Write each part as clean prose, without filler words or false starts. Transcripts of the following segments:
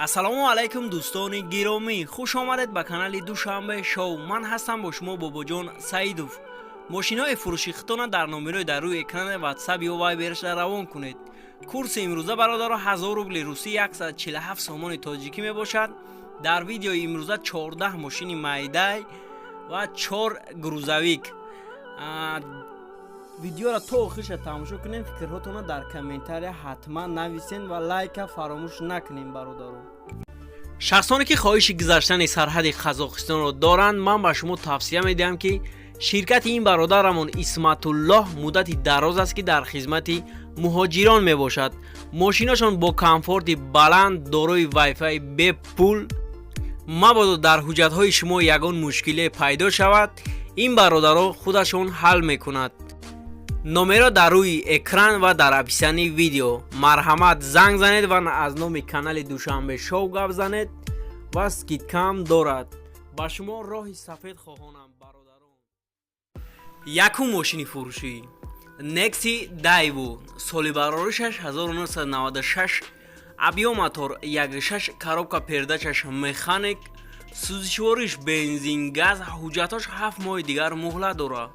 Ассалому алайкум, дӯстони гиромӣ, хуш омадед ба канали Душанбе Шоу. Ман ҳастам бо шумо Бобоҷон Саидов. Мошинои фурӯши худтона дар номерои дар рӯи экрани Ватсап ё Вайберша равон кунед. Курси имрӯза, бародаро, 1000 рубли русӣ 147 сомони тоҷикӣ мебошад. Дар видеои имрӯза 14 мошини майдай ва 4 грузовик. Видеоро то охирша тамошо кунем, фикрҳотонро дар комментария ҳатман нависен ва лайка фаромӯш накунем, бародаро. Шахсоне ки хоҳиши гузаштани сарҳади Қазоқистонро доранд, ман ба шумо тавсия медиҳам, ки ширкати ин бародарамон Исматуллоҳ муддати дароз аст, ки дар хизмати муҳоҷирон мебошад. Мошинашон бо комфорти баланд, дорои вайфай бепул. Мабодо дар ҳуҷҷатҳои шумо ягон мушкиле пайдо шавад, ин бародаро худашон ҳал мекунад. Номеро дар рӯи экран ва дар описании видео. Марҳамат, занг занед ва аз номи канали Душанбе Шоу гап занед ва скидка м дорад. Ба шумо роҳи сафед хоҳонам, бародарон. Якум мошини фурӯшӣ: Некси Дайву, соли бароришаш 1996, объём мотор 16, коробка передачаш механик, сӯзишвориш бензин, газ, ҳуҷҷатҳош 7 моҳи дигар муҳлат дорад.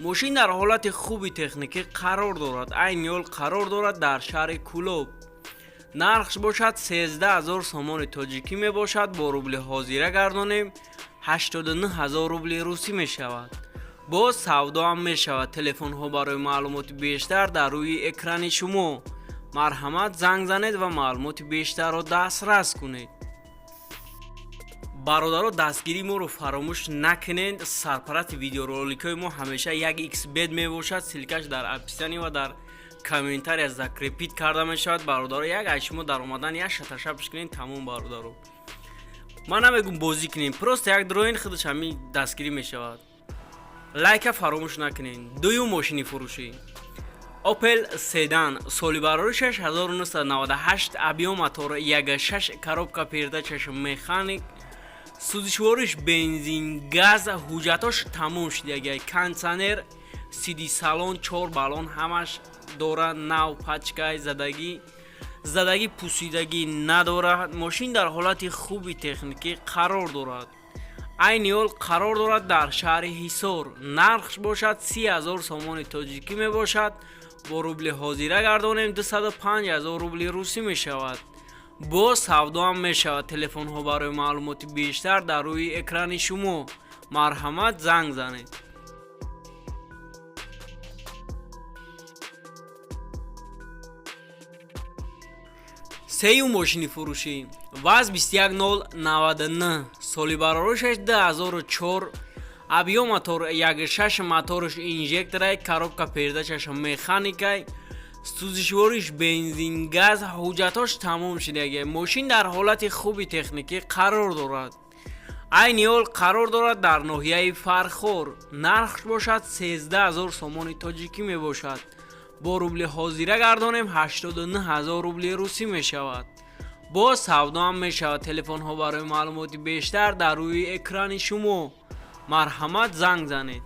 Мошин дар ҳолати хуби техникӣ қарор дорад. Айни ҳол қарор дорад дар шаҳри Кӯлоб. Нархш бошад 13 000 сомони тоҷикӣ мебошад. Бо рубли ҳозира гардонем, 89 ҳазор рубли русӣ мешавад. Боз савдоам мешавад. Телефонҳо барои маълумоти бештар дар рӯи экрани шумо. Марҳамат, занг занед ва маълумоти бештарро дастрас кунед. Бародаро, дастгирии моро фаромӯш накунед. Сарпарасти видеороликҳои мо ҳамеша як xbet мебошад. Ссылка ш дар описание ва дар комментария закрепить карда мешавад. Бародаро, як аз шумо дар омадан як шаташапш кунед, тамом. Бародаро, ман намегум бозӣ кунем, просто як дроин худаш ҳамин дастгирӣ мешавад. Лайка фаромӯш накунед. Дуюм мошини фурӯшӣ: Опел седан, соли бароришаш 1998, объём мотор 16, коробка передачаш механик, сӯзишвориш бензин, газ, ҳуҷҷатош тамом шудагай, кондитсионер, сиди салон, чор баллон ҳамаш дора, нав пачкай задагӣ, задагӣ, пусидагӣ надорад. Мошин дар ҳолати хуби техникӣ қарор дорад. Айни ҳол қарор дорад дар шаҳри Ҳисор. Нархш бошад 30 000 сомони тоҷикӣ мебошад. Бо рубли ҳозира гардонем, 205 ҳазор рубли русӣ мешавад. Боз савдоам мешавад. Телефонҳо барои маълумоти бештар дар рӯи экрани шумо. Марҳамат, занг занед. Сеюм мошини фурӯшӣ: ВАЗ 21099, соли бароришаш 2004, объём мотор 16, моторш инжекторай, коробка передачаш механикай, сӯзишвориш бензин, газ, ҳуҷҷатҳош тамом шудагай. Мошин дар ҳолати хуби техникӣ қарор дорад. Айни ҳол қарор дорад дар ноҳияи Фархор. Нархш бошад 13 000 сомони тоҷикӣ мебошад. Бо рубли ҳозира гардонем, 89 ҳазор рубли русӣ мешавад. Боз савдоам мешавад. Телефонҳо барои маълумоти бештар дар рӯи экрани шумо. Марҳамат, занг занед.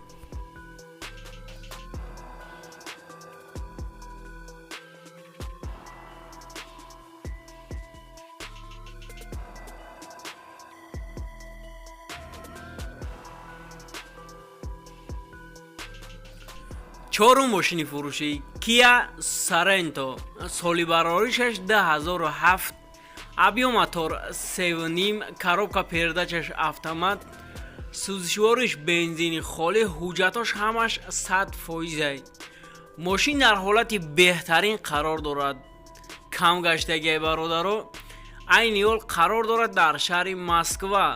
Чорум мошини фурӯшӣ: Кия Соренто, соли бароришаш 2007, объём мотор 3,5, коробка передачаш автомат, сӯзишвориш бензини холӣ, ҳуҷҷатҳош ҳамаш 100 фоизай. Мошин дар ҳолати беҳтарин қарор дорад, кам гаштагиай, бародаро. Айни ҳол қарор дорад дар шаҳри Москва.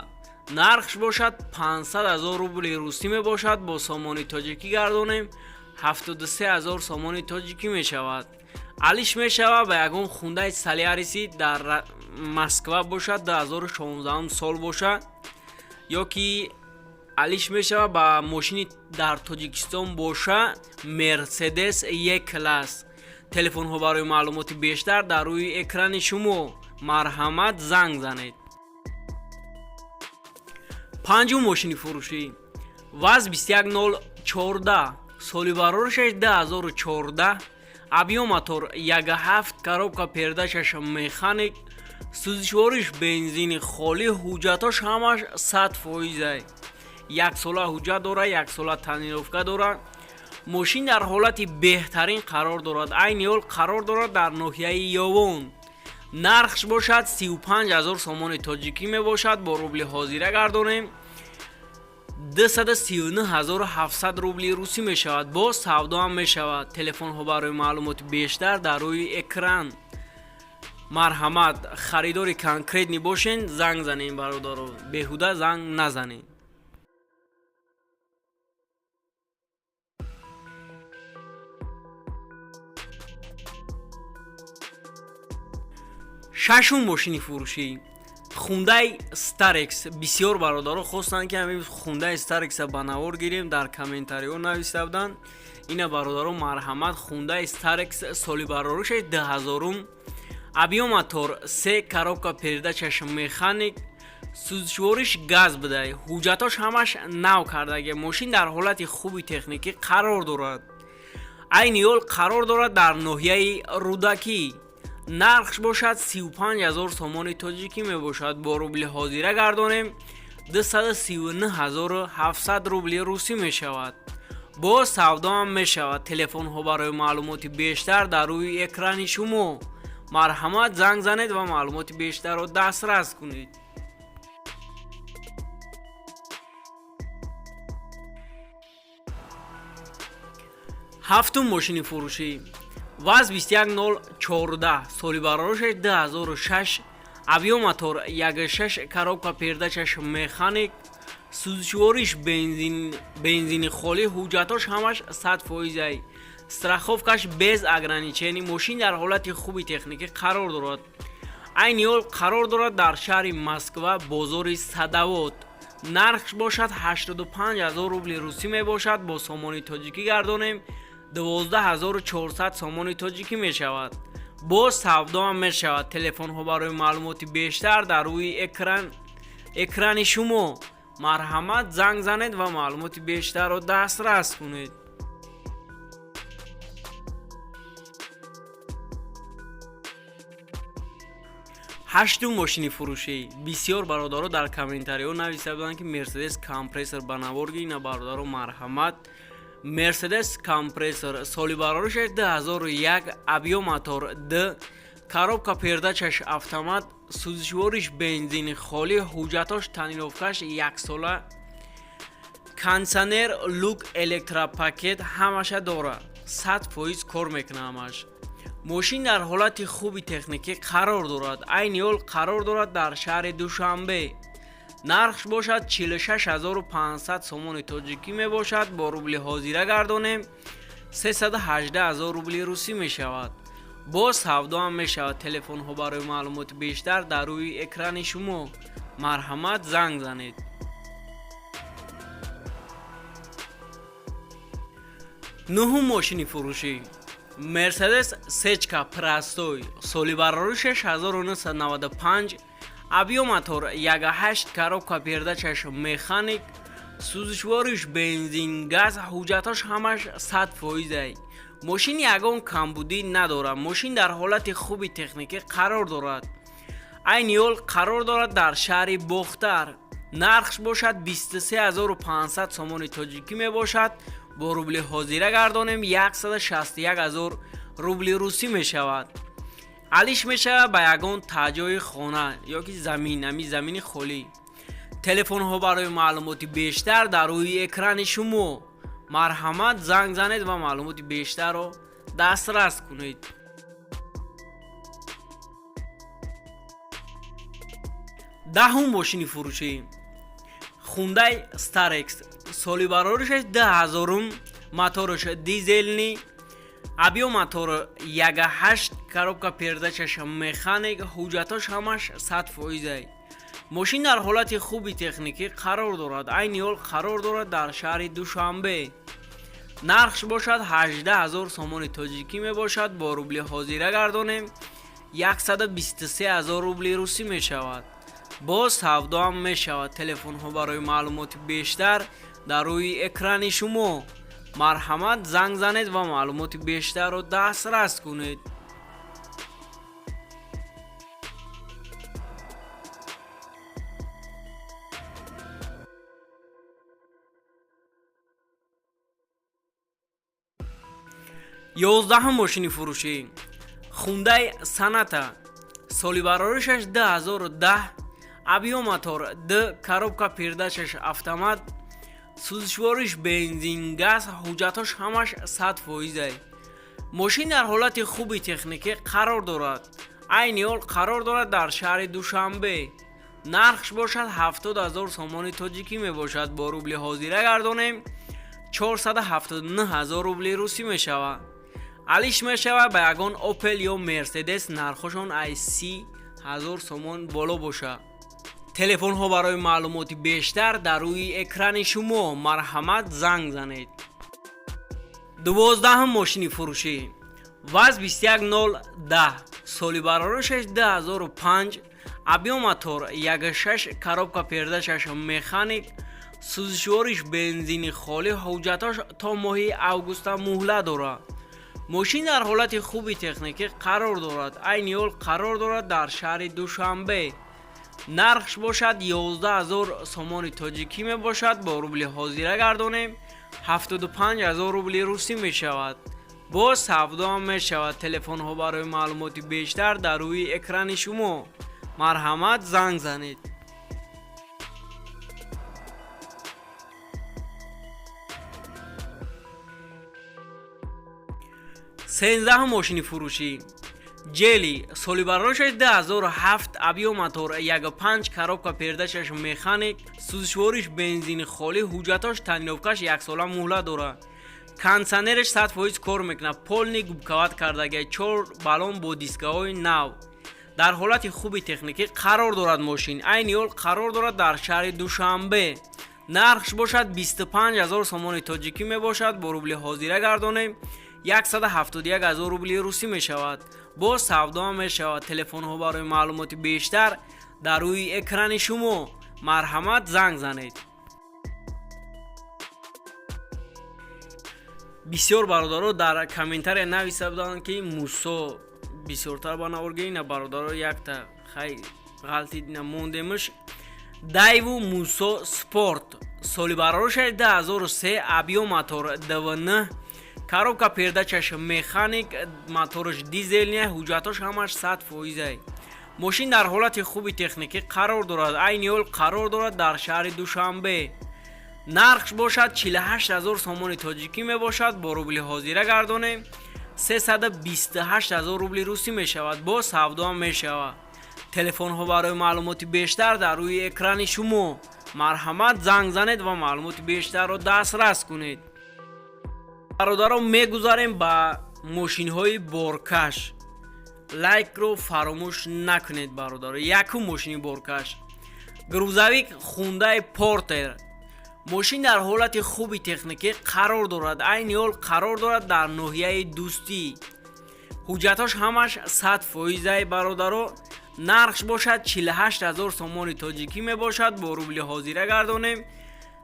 Нархш бошад 500 ҳазор рубли русӣ мебошад. Бо сомони тоҷикӣ гардонем, 73 ҳазор сомони тоҷикӣ мешавад. Алиш мешавад ба ягон Хундай Соляриси дар Москва бошад, 2016 сол бошад, ё ки алиш мешавад ба мошини дар Тоҷикистон боша, Мерседес Е класс. Телефонҳо барои маълумоти бештар дар рӯи экрани шумо. Марҳамат, занг занед. Панҷум мошини фурӯшӣ: ВАЗ 21014, соли бароришаш 2014, объём мотор 17, коробка передачаш механик. Сӯзишвориш бензини холӣ, ҳуҷҷатош ҳамаш 100 фоизай. Яксола ҳуҷҷат дорад, яксола тонировка дорад. Мошин дар ҳолати беҳтарин қарор дорад. Айни ҳол қарор дорад дар ноҳияи Ёвон. Нархш бошад 35 ҳазор сомони тоҷикӣ мебошад. Бо рубли ҳозира гардонем, 239 700 рубли русӣ мешавад. Боз савдоам мешавад. Телефонҳо барои маълумоти бештар дар рӯи экран. Марҳамат, харидори конкретный бошен, занг занем, бародаро, беҳуда занг назанем. Шашум мошини фурӯшӣ: Хундай Старекс. Бисёр бародаро хостанд, ки ҳамин Хундай Старекса ба навор гирем, дар комментариҳо нависта буданд. Ина, бародаро, марҳамат, Хундай Старекс, соли барорушаш 2000-ум, объём мотор се, коробка передачаш механик, сӯзишвориш газ будай. Ҳуҷҷатош ҳамаш нав кардаги. Мошин дар ҳолати хуби техникӣ қарор дорад. Айни ҳол қарор дорад дар ноҳияи Рӯдакӣ. Нархш бошад 35 ҳазор сомони тоҷикӣ мебошад. Бо рубли ҳозира гардонем, 239 700 рубли русӣ мешавад. Боз савдоам мешавад. Телефонҳо барои маълумоти бештар дар рӯи экрани шумо. Марҳамат, занг занед ва маълумоти бештарро дастрас кунед. Ҳафтум мошини фурӯшӣ: ВАЗ 21014, соли барорушаш 2006, объём мотор 16, коробка передачаш механик, сӯзишвориш бензини холӣ, ҳуҷҷатош ҳамаш 100 фоизай, страховкаш без ограничений. Мошин дар ҳолати хуби техникӣ қарор дорад. Айни ҳол қарор дорад дар шаҳри Москва, бозори Садовод. Нархш бошад 85 ҳазор рубли русӣ мебошад. Бо сомони тоҷикӣ гардонем, 12 400 сомони тоҷикӣ мешавад. Боз савдоам мешавад. Телефонҳо барои маълумоти бештар дар рӯи экрани шумо. Марҳамат, занг занед ва маълумоти бештарро дастрас кунед. Ҳаштум мошини фурӯшӣ: бисёр бародаро дар комментариҳо нависта буданд, ки Мерседес Компрессор ба навор гирина. Бародаро, марҳамат, Мерседес Компрессор, соли барорушаш 2001, объём мотор д, коробка передачаш автомат, сӯзишвориш бензини холӣ, ҳуҷҷатош тонировкаш яксола, кондитсионер, люк, электропакет ҳамаша дорад, 100% кор мекунад ҳамаш. Мошин дар ҳолати хуби техникӣ қарор дорад. Айни ҳол қарор дорад дар шаҳри Душанбе. Нархш бошад 46 500 сомони тоҷикӣ мебошад. Бо рубли ҳозира гардонем, 318 ҳазор рубли русӣ мешавад. Боз савдоам мешавад. Телефонҳо барои маълумоти бештар дар рӯи экрани шумо. Марҳамат, занг занед. Нуҳум мошини фурӯшӣ: Мерседес Сечка простой, соли барорушаш 1995, объём мотор 18, коробка передачаш механик, сӯзишвориш бензин газ, ҳуҷҷатош ҳамаш 100 фоизай. Мошин ягон камбудӣ надорад. Мошин дар ҳолати хуби техникӣ қарор дорад. Айни ҳол қарор дорад дар шаҳри Бохтар. Нархш бошад 23 500 сомони тоҷикӣ мебошад. Бо рубли ҳозира гардонем, 161 ҳазор рубли русӣ мешавад. Алиш мешавад ба ягон таҷои хона ё ки замин, ами замини холӣ. Телефонҳо барои маълумоти бештар дар рӯи экрани шумо. Марҳамат, занг занед ва маълумоти бештарро дастрас кунед. Даҳум мошини фурӯшӣ: Хундай Старекс, соли бароришаш 2000-ум, мотораш дизельный, объём мотор 18, коробка передачаш механик, ҳуҷҷатош ҳамаш 100 фоизай. Мошин дар ҳолати хуби техникӣ қарор дорад. Айни ҳол қарор дорад дар шаҳри Душанбе. Нархш бошад 18 ҳазор сомони тоҷикӣ мебошад. Бо рубли ҳозира гардонем, 123 ҳазор рубли русӣ мешавад. Боз савдоам мешавад. Телефонҳо барои маълумоти бештар дар рӯи экрани шумо. Марҳамат, занг занед ва маълумоти бештарро дастрас кунед. 11-ум мошини фурӯшӣ Хундай Соната, соли бароришаш 2010, объём мотор д, коробка передачаш автомат, сӯзишвориш бензин, газ, ҳуҷҷатҳош ҳамаш 100 фоизай. Мошин дар ҳолати хуби техникӣ қарор дорад. Айни ҳол қарор дорад дар шаҳри Душанбе. Нархш бошад 70 000 сомони тоҷикӣ мебошад. Бо рубли ҳозира гардонем, 479 ҳазор рубли русӣ мешавад. Алиш мешавад ба ягон Опел ё Мерседес, нархошон ай 30 000 сомон боло бошад. Телефонҳо барои маълумоти бештар дар рӯи экрани шумо, марҳамат, занг занед. 12-ум мошини фурӯшӣ ВАЗ 21010, соли бароришаш 2005, объём мотор 1.6, коробка передачаш механик, сӯзишвориш бензини холӣ, ҳуҷҷатҳош то моҳи августа муҳлат дорад. Мошин дар ҳолати хуби техникӣ қарор дорад. Айни ҳол қарор дорад дар шаҳри Душанбе. Нархш бошад 11 000 сомони тоҷикӣ мебошад. Бо рубли ҳозира гардонем, 75 ҳазор рубли русӣ мешавад. Боз савдоам мешавад. Телефонҳо барои маълумоти бештар дар рӯи экрани шумо, марҳамат, занг занед. 13-ум мошини фурӯшӣ Ҷели, соли бароришаш 2007, объём мотор 1.5, коробка передачаш механик, сӯзишвориш бензини холӣ, ҳуҷҷатҳош тонировкаш яксола муҳлат дорад. Кондитсионераш 100% кор мекунад, полный губковать кардагиа, чор баллон бо дискаҳои нав. Дар ҳолати хуби техникӣ қарор дорад мошин. Айни ҳол қарор дорад дар шаҳри Душанбе. Нархш бошад 25 ҳазор сомони тоҷикӣ мебошад. Бо рубли ҳозира гардонем, 171 ҳазор рубли русӣ мешавад. Боз савдоам мешавад. Телефонҳо барои маълумоти бештар дар рӯи экрани шумо, марҳамат, занг занед. Бисёр бародаро дар комментария нависта буданд, ки Мусо бисёртар ба наворгирӣ на. Бародаро, якта хай ғалти мондемш. Дайву Мусо Спорт, соли бароришаш 2003, объём мотор 2.9, коробка передачаш механик, мотораш дизельный, ҳуҷҷатҳош ҳамаш 100 фоизай. Мошин дар ҳолати хуби техникӣ қарор дорад. Айни ҳол қарор дорад дар шаҳри Душанбе. Нархш бошад 48 ҳазор сомони тоҷикӣ мебошад. Бо рубли ҳозира гардонем, 328 ҳазор рубли русӣ мешавад. Боз савдоам мешавад. Телефонҳо барои маълумоти бештар дар рӯи экрани шумо, марҳамат, занг занед ва маълумоти бештарро дастрас кунед. Бародарон, мегузарем ба мошинҳои боркаш. Лайкро фаромӯш накунед, бародаро. Якум мошини боркаш грузовик Хундай Портер. Мошин дар ҳолати хуби техникӣ қарор дорад. Айни ҳол қарор дорад дар ноҳияи Дӯстӣ. Ҳуҷҷатҳош ҳамаш 100 фоизай, бародаро. Нархш бошад 48 ҳазор сомони тоҷикӣ мебошад. Бо рубли ҳозира гардонем,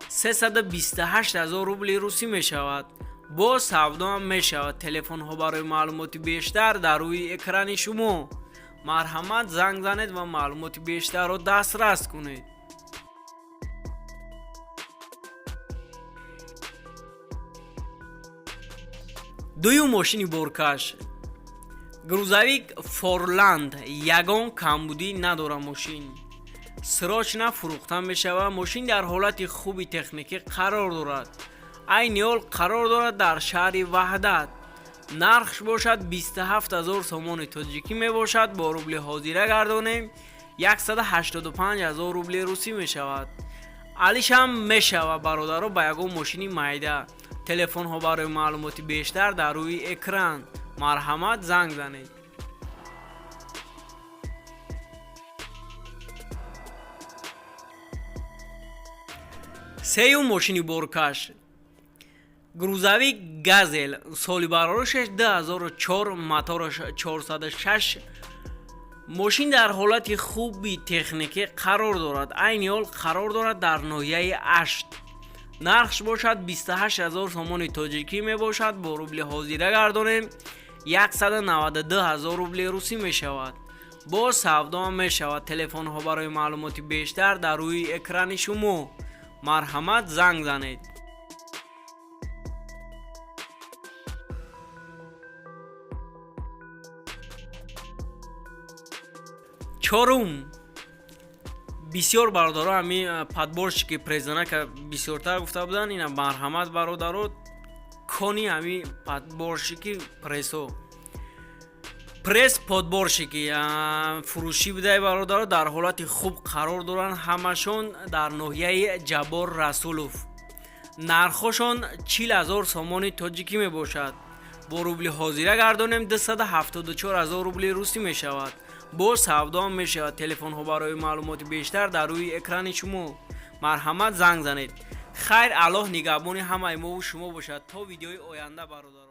328 ҳазор рубли русӣ мешавад. Боз савдоам мешавад. Телефонҳо барои маълумоти бештар дар рӯи экрани шумо, марҳамат, занг занед ва маълумоти бештарро дастрас кунед. Дуюм мошини боркаш грузовик Форланд. Ягон камбудӣ надорад мошин, срочно фурӯхта мешавад. Мошин дар ҳолати хуби техникӣ қарор дорад. Айни ҳол қарор дорад дар шаҳри Ваҳдат. Нархш бошад 27 ҳазор сомони тоҷикӣ мебошад. Бо рубли ҳозира гардонем, 185 ҳазор рубли русӣ мешавад. Алишам мешавад, бародаро, ба ягон мошини майда. Телефонҳо барои маълумоти бештар дар рӯи экран, марҳамат, занг занед. Сеюм мошини боркаш грузовик Газел, соли бароришаш 2004, мотораш 406. Мошин дар ҳолати хуби техникӣ қарор дорад. Айни ҳол қарор дорад дар ноҳияи Ашт. Нархш бошад 28 ҳазор сомони тоҷикӣ мебошад. Бо рубли ҳозира гардонем, 192 ҳазор рубли русӣ мешавад. Боз савдоам мешавад. Телефонҳо барои маълумоти бештар дар рӯи экрани шумо, марҳамат, занг занед. Чорум, бисёр бародаро ҳами подборщики презанака бисёртар гуфта буданд. Ина, марҳамат, бародаро, кони ҳами подборщики прессо, пресс подборщики фурӯшӣ будаи, бародаро, дар ҳолати хуб қарор доранд ҳамашон дар ноҳияи Ҷаббор Расулов. Нархошон 40 000 сомони тоҷикӣ мебошад. Бо рубли ҳозира гардонем, 274 ҳазор рубли русӣ мешавад. Боз савдоам мешавад. Телефонҳо барои маълумоти бештар дар рӯи экрани шумо, марҳамат, занг занед. Хайр, Аллоҳ нигаҳбони ҳамаи мову шумо бошад. То видеои оянда, бародаро.